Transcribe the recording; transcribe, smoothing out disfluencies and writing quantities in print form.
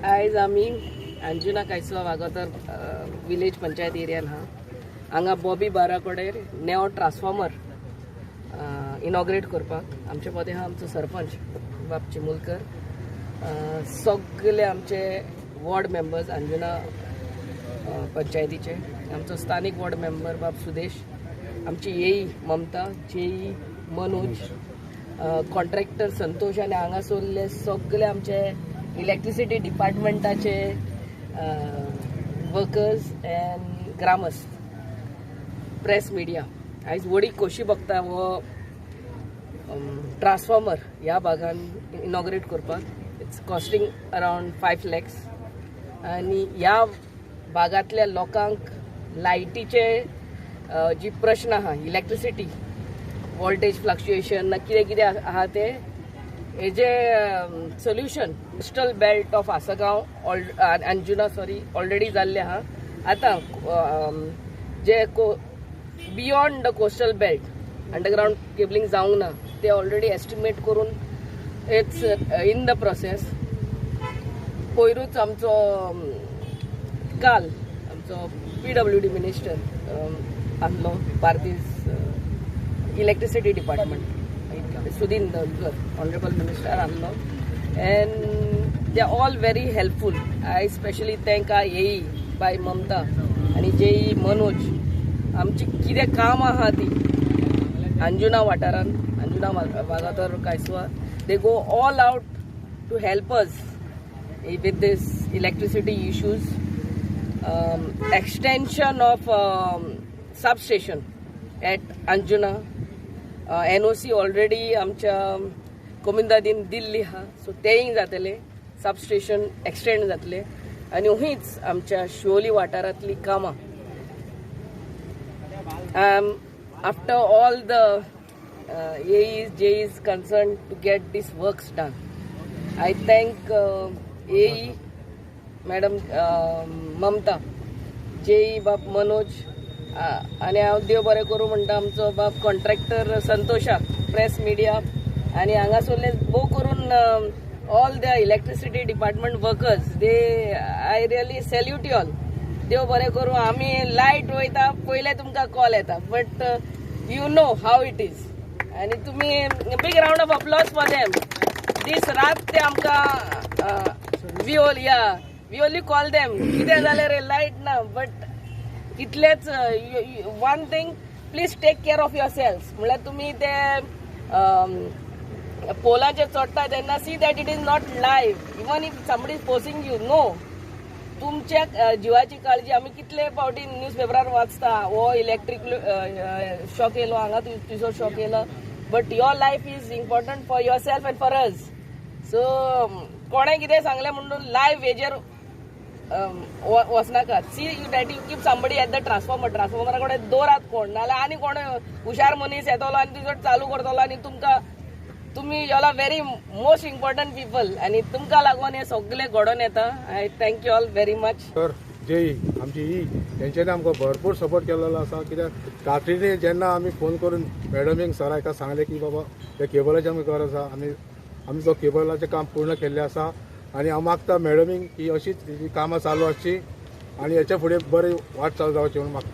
आयज आमी अंजुना कायसवा वागातोर विलेज पंचायत एरियान आहा. हांगा बॉबी बारा कडेन नेओ ट्रान्सफॉर्मर इनॉग्रेट करपाक आमचे मदें आहा आमचो सरपंच बाब चिमुलकर, सगळे आमचे वॉर्ड मेंबर्स अंजुना पंचायतीचे, आमचो स्थानीक वॉर्ड मेंबर बाब सुदेश, आमची एई ममता, जेई मनोज, कॉन्ट्रॅक्टर संतोष आनी हांगासरले सगळे आमचे इलेक्ट्रिसिटी डिपार्टमेंटाचे वर्कर्स अँड ग्रामस्थ, प्रेस मिडिया. आयज व्हडी खोशी भोगता हो ट्रान्सफॉर्मर ह्या भागान इनॉग्रेट करपाक. It's costing around 5 lakhs आनी ह्या भागांतल्या लोकांक लायटीचे जी प्रश्न आहा, इलेक्ट्रिसिटी वॉल्टेज फ्लक्च्युएशन ना कितें कितें आहा ते, हेजे solution coastal belt of Assagao, Anjuna, sorry, already जाल्ले आहा. आतां जे को beyond the coastal belt underground cabling जावंक ना, ते ऑलरेडी एस्टिमेट करून it's in the process. पयरूच आमचो काल आमचो पीडब्ल्यूडी मिनिस्टर आसलो, Bardez electricity department, Sudin Dhavalikar honourable minister आसलो and they are all very helpful. I specially thank our AE बाय ममता आनी जेई मनोज. आमची कितें काम आहा ती अंजुना वाठारान, Anjuna Vagator कायसवा, they go all out to help us with this electricity issues. Extension of substation at Anjuna, NOC already आमच्या कोमिंदादीन दिल्ली आहा, सो तेंय जातले, सबस्टेशन एक्सटेंड जातले आनी हुंयच आमच्या शिवोली वाठारांतली कामां. After all the AEs, JEs concerned to get this works done, I thank AE Madam Mamta, JE बाब मनोज आनी हांव देव बरें करूं म्हणटा आमचो बाब कॉन्ट्रॅक्टर संतोषाक, प्रेस मिडिया आनी हांगासरले भोव करून all the electricity department workers. They I really salute you all. देव बरें करूं. आमी लायट वयता पयले तुमकां कॉल येता, but you know how it is आनी तुमी big round of applause for them. दीस रात ते आमकां, we all yeah we only call them, कितें जालें रे, लायट ना. बट इतलेच, one thing, please take care of yourself. म्हणल्यार तुमी ते पोलाचेर चडटा तेन्ना see that it is not live. Even if somebody is forcing you, no. तुमच्या जिवाची काळजी. आमी कितले फावटी न्यूज पेपरार वाचता, हो इलेक्ट्रीक शॉक येयलो हांगा, थंयसर शॉक येयलो, but your life is important for yourself and for us. So कोणें कितें सांगलें म्हणून लायव्ह हेजेर वचनाकात. See you that you keep somebody at the transformer. ट्रान्सफॉर्मरा कडेन दवरात कोण, नाजाल्यार आनी कोण हुशार मनीस येतलो आनी तुजो चालू करतलो आनी तुमकां, तुमी you are very most important people आनी तुमकां लागून हें सगळें घडोवन येता. I thank you all very much. तर जेई आमची ई तेंच्यांनी आमकां भरपूर सपोर्ट केलेलो आसा, कित्याक रात्रीनी जेन्ना आमी फोन करून मॅडमीक, सराक एका सांगलें की बाबा त्या केबलाची आमकां गरज आसा, आमी आमी तो केबलाचें काम पूर्ण केल्लें आसा आनी हांव मागता मॅडमीक की अशीच ही कामां चालू आसची आनी हेच्या फुडें बरी वाट चालू जावची म्हणून मागता.